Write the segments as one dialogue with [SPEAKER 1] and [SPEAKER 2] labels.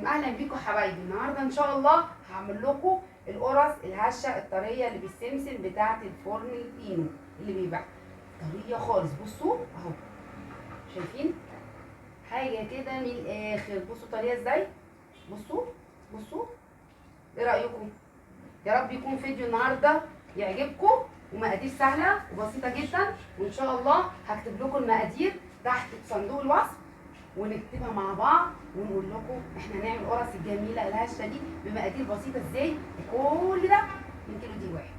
[SPEAKER 1] عليكم، اهلا بيكم حبايبي. النهارده ان شاء الله هعمل لكم القرص الهشه الطريه اللي بالسمسم بتاعه الفرن الفينو اللي بيباع طرية خالص. بصوا اهو، شايفين حاجة كده من الاخر. بصوا طرية ازاي، بصوا بصوا. ايه رايكم؟ يا رب يكون فيديو النهارده يعجبكم، ومقادير سهلة وبسيطة جدا، وان شاء الله هكتب لكم المقادير تحت في صندوق الوصف ونكتبها مع بعض ونقول لكم احنا هنعمل القرص الجميلة الهشه دي بمقادير بسيطة ازاي، وكل ده من كيلو دقيق واحد.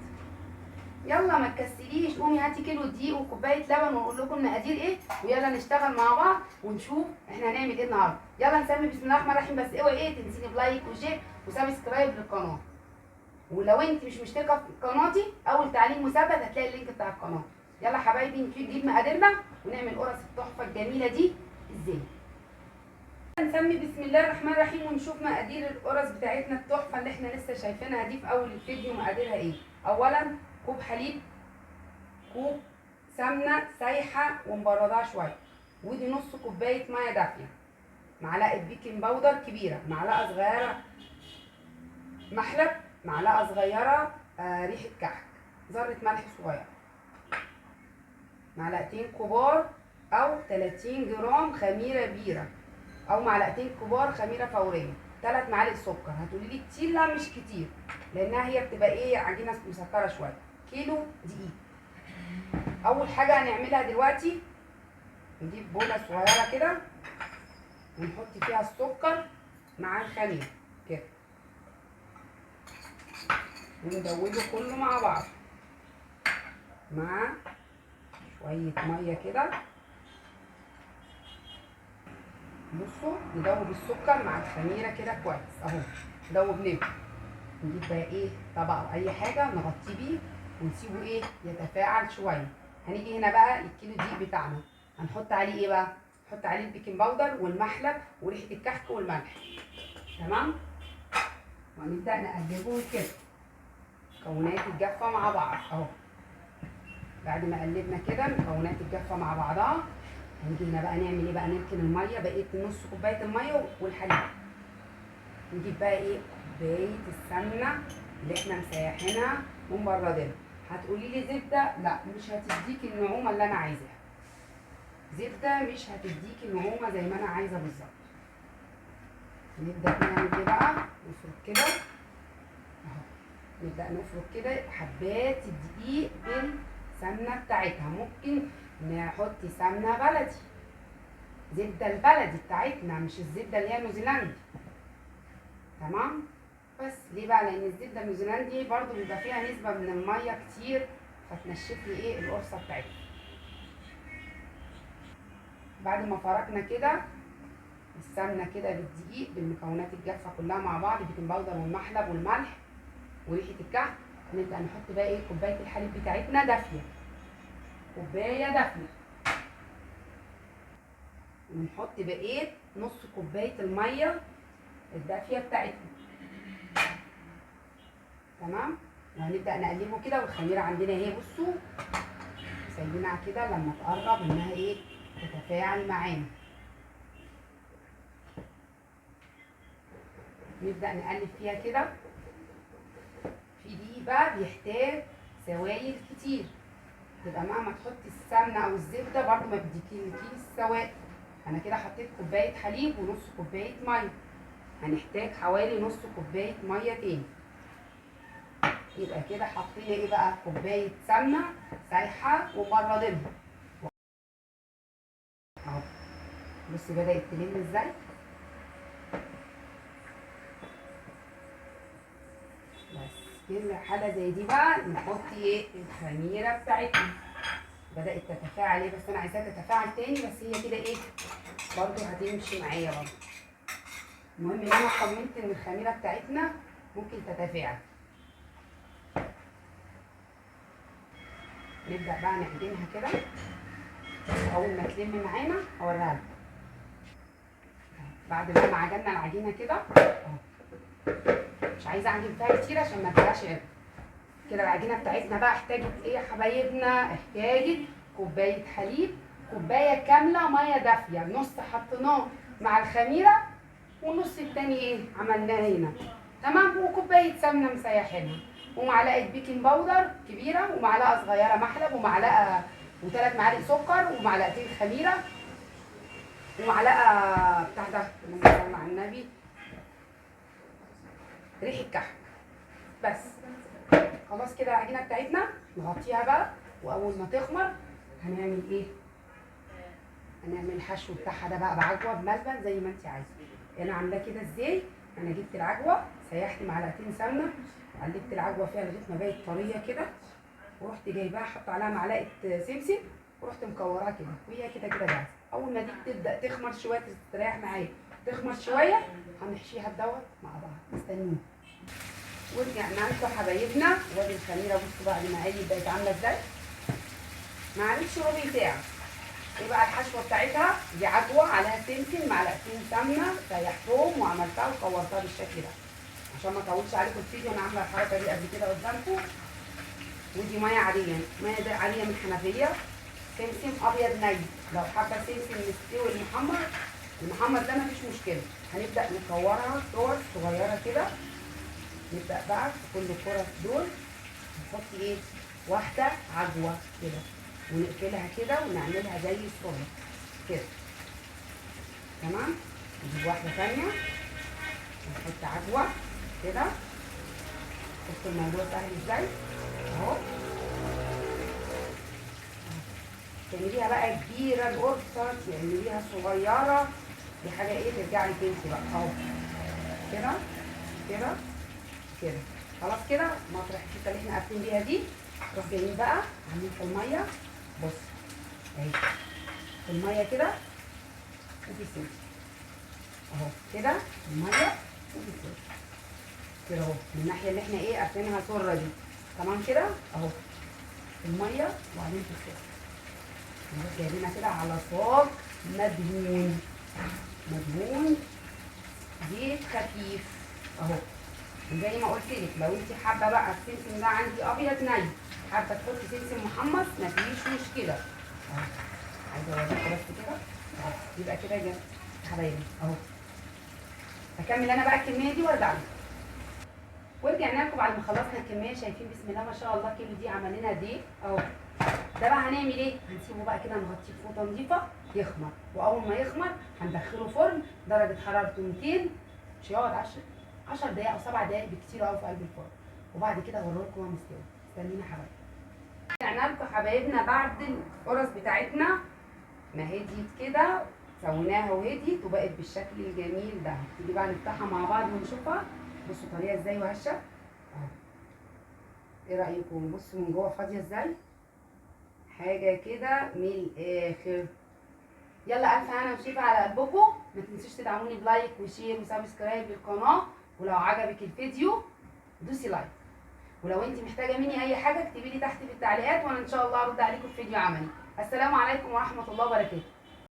[SPEAKER 1] يلا ما تكسليش، قومي هاتي كيلو دقيق وكوبايه لبن ونقول لكم المقادير ايه، ويلا نشتغل مع بعض ونشوف احنا هنعمل ايه النهارده. يلا نسمي بسم الله الرحمن الرحيم، بس اوعي ايه تنسيني ب like و share و subscribe للقناة. ولو انت مش مشتركة في قناتي، اول تعليق مثبت هتلاقي ال link بتاع القناة. يلا حبايبي نجيب مقاديرنا ونعمل قرص التحفة الجميلة دي ازاي. نسمي بسم الله الرحمن الرحيم ونشوف مقادير القرص بتاعتنا التحفة اللي احنا لسه شايفينها دي في اول الفيديو مقاديرها ايه. اولا كوب حليب، كوب سمنه سايحه ومبردها شوية، ودي نص كوباية مية دافيه، معلقه baking powder كبيرة، معلقه صغيرة محلب، معلقه صغيرة ريحه كحك، ذره ملح صغيرة، معلقتين كبار او 30 جرام خميره بيره، او معلقتين كبار خميره فورية، 3 معالق سكر. هتقولي لي كتير؟ لا مش كتير، لانها هي بتبقى ايه، عجينه مسكره شوية. كيلو دقيق. اول حاجة هنعملها دلوقتي نجيب بوله صغيرة كده ونحط فيها السكر مع الخميره كده، وندوبه كله مع بعض مع شوية مية كده. بصوا ندوب السكر مع الخميره كده كويس اهو، دوبناه. نجيب بقى ايه طبق او اي حاجة نغطيه بيه ونسيبه ايه يتفاعل شوية. هنيجي هنا بقى الكيلو دقيق بتاعنا هنحط عليه ايه بقى؟ نحط عليه ال baking powder والمحلب وريحه الكحك والملح، تمام؟ وهنبدا نقلبه كده مكونات الجافه مع بعض اهو. بعد ما قلبنا كده مكونات الجافه مع بعضها، هنيجي هنا بقى نعمل ايه بقى؟ نركن المية، بقيت نص كوباية المية والحليب. نجيب بقى ايه كوباية السمنة اللي احنا مسيحينها ومبردينها. هتقولي لي زبدة؟ لا مش هتديكي النعومه اللي انا عايزاها، زبدة مش هتديكي النعومه زي ما انا عايزه بالظبط. نبدا نعمل ايه بقى؟ نفرك كده اهو، نبدا نفرك كده حبات الدقيق بالسمنه بتاعتها. ممكن نحط سمنه بلدي، زبدة البلدي بتاعتنا، مش الزبدة اللي هي نيوزيلندي، تمام؟ بس ليه بقى؟ لان الزبدة النيوزيلندي برضو بيبقى فيها نسبه من المية كتير، فتنشف لي ايه القرصه بتاعتنا. بعد ما فركنا كده السمنة كده بالدقيق بالمكونات الجافه كلها مع بعض، ال baking powder والمحلب والملح وريحه الكحك، نبدا نحط بقى ايه كوباية الحليب بتاعتنا دافيه، كوباية دافيه، ونحط بقية نص كوباية المية الدافيه بتاعتنا، تمام؟ وهنبدا نقلبه كده. والخميره عندنا اهي، بصوا سايبينها كده لما تقرب انها ايه تتفاعل معانا. نبدا نقلب فيها كده. في دقيق بقى بيحتاج سوائل كتير، تبقى مهما تحطي السمنة او الزبدة برده ما بتديكيش السوائل. انا كده حطيت كوباية حليب ونص كوباية مية، هنحتاج حوالي نص كوباية مية تاني. يبقى كده حطينا ايه بقى؟ كوباية سمنه سايحه ومبردينها اهو. بصي بدات تلم ازاي. بس كده حاله زي دي بقى نحط ايه الخميره بتاعتنا. بدات تتفاعل ايه، بس انا عايزاها تتفاعل تاني، بس هي كده ايه برضو هتمشي معايا برضو. المهم ان انا اطمنت ان الخميره بتاعتنا ممكن تتفاعل. نبدا بقى نعجنها كده، اول ما تلم معانا اوريها لكم. بعد ما عجننا العجينة كده اهو، مش عايزه اعجن فيها كتير عشان ما تبقاش عرق كده. العجينة بتاعتنا بقى احتاجت ايه يا حبايبنا؟ احتاجت كوباية حليب، كوباية كاملة مية دافيه، نص حطيناه مع الخميره والنص التاني ايه عملناه هنا. تمام. وكوبايه سمنه مسيحينها، ومعلقة baking powder كبيرة، ومعلقة صغيرة محلب، ومعلقة وثلاث معالق سكر، ومعلقتين خميره، ومعلقة بتاع ده اللهم صل على النبي ريحه كحك. بس خلاص كده العجينة بتاعتنا نغطيها بقى، واول ما تخمر هنعمل ايه؟ هنعمل الحشو بتاعها ده بقى بعجوه بملبن زي ما انت عايزه. انا عاملاه كده ازاي؟ انا جبت العجوه، سيحت معلقتين سمنه، قلبت العجوه فيها لغاية ما بقت طرية كده، ورحت جايباها حط عليها معلقه سمسم، ورحت مكوراها كده، وهي كده كده جاهزة. اول ما دي تبدا تخمر شوية، تستريح معايا، تخمر شوية، هنحشيها بدوت مع بعض. استنوني. ورجعنا لكم حبايبنا. وادي الخميره بصوا بعد ما عالي بقت عامله ازاي، ما عملتش ربع ساعة. ايه بقى الحشوه بتاعتها؟ دي عجوه عليها سمسم، معلقتين سمنه، سيحتهم وعملتها وكورتها بالشكل ده. عشان ما اطولش عليكم الفيديو، انا عامله الحركة دي قبل كده قدامكم. ودي مية عادية، مية ده عادية من الحنفية، سمسم ابيض ني، لو حابة سمسم مستوي المحمر، المحمر ده مفيش مشكلة. هنبدا نكورها كور صغيرة كده. نبدا بقى في كل كره دول نحط ايه؟ واحدة عجوه كده، ونقفلها كده ونعملها زي الصورة كده. تمام. نجيب واحدة ثانية نحط عجوه كده. شفتوا الموضوع سهل ازاي؟ اهو. تعمليها بقى كبيرة القرصه، تعمليها صغيرة، دي حاجة ايه ترجع لك انت بقى. اهو كده كده كده. خلاص كده مطرح الحتة اللي احنا قافلين بيها دي، نروح جايين بقى عاملين في المية. بص اهي في المية كده، وفي السمسم اهو كده، المية وفي السمسم كده اهو، من الناحية اللي احنا ايه قافلينها سره دي. تمام كده اهو، في المية وبعدين في السمسم. نروح جايبينها كده على صاج مدهون، مدهون زيت خفيف اهو. وزي ما قلت لك لو انت حابة بقى السمسم ده عندي ابيض ني، حابة تحطي سمسم محمص مفيش مشكلة اهو. عايزه اوريكم بس كده اهو، يبقى كده يا حبايبي اهو. هكمل انا بقى الكمية دي وارجع لكم. ورجعنا لكم بعد ما خلصنا الكمية. شايفين بسم الله ما شاء الله كيلو دي عمل لنا دي اهو. ده بقى هنعمل ايه؟ هنسيبه بقى كده نغطيه بفوطه نظيفة يخمر، واول ما يخمر هندخله فرن درجه حرارته 200، مش هيقعد 10 دقايق او 7 دقايق بكتير قوي في قلب الفرن. وبعد كده اوريكم هو مستوي. استنينا حبايبي. رجعنا لكم حبايبنا بعد القرص بتاعتنا ما هديت كده، سويناها وهديت وبقت بالشكل الجميل ده. تيجي بقى نفتحها مع بعض ونشوفها. بصوا طريقه ازاي وهشه اهو. ايه رايكم؟ بصوا من جوه فاضية ازاي، حاجة كده من الاخر. يلا الف هنا وشفا على قلبكم. ما تنسوش تدعموني ب like و share و subscribe للقناة، ولو عجبك الفيديو دوسي like، ولو انت محتاجه مني اي حاجة اكتبي لي تحت في التعليقات، وانا ان شاء الله ارد عليكم في فيديو عملي. السلام عليكم ورحمة الله وبركاته.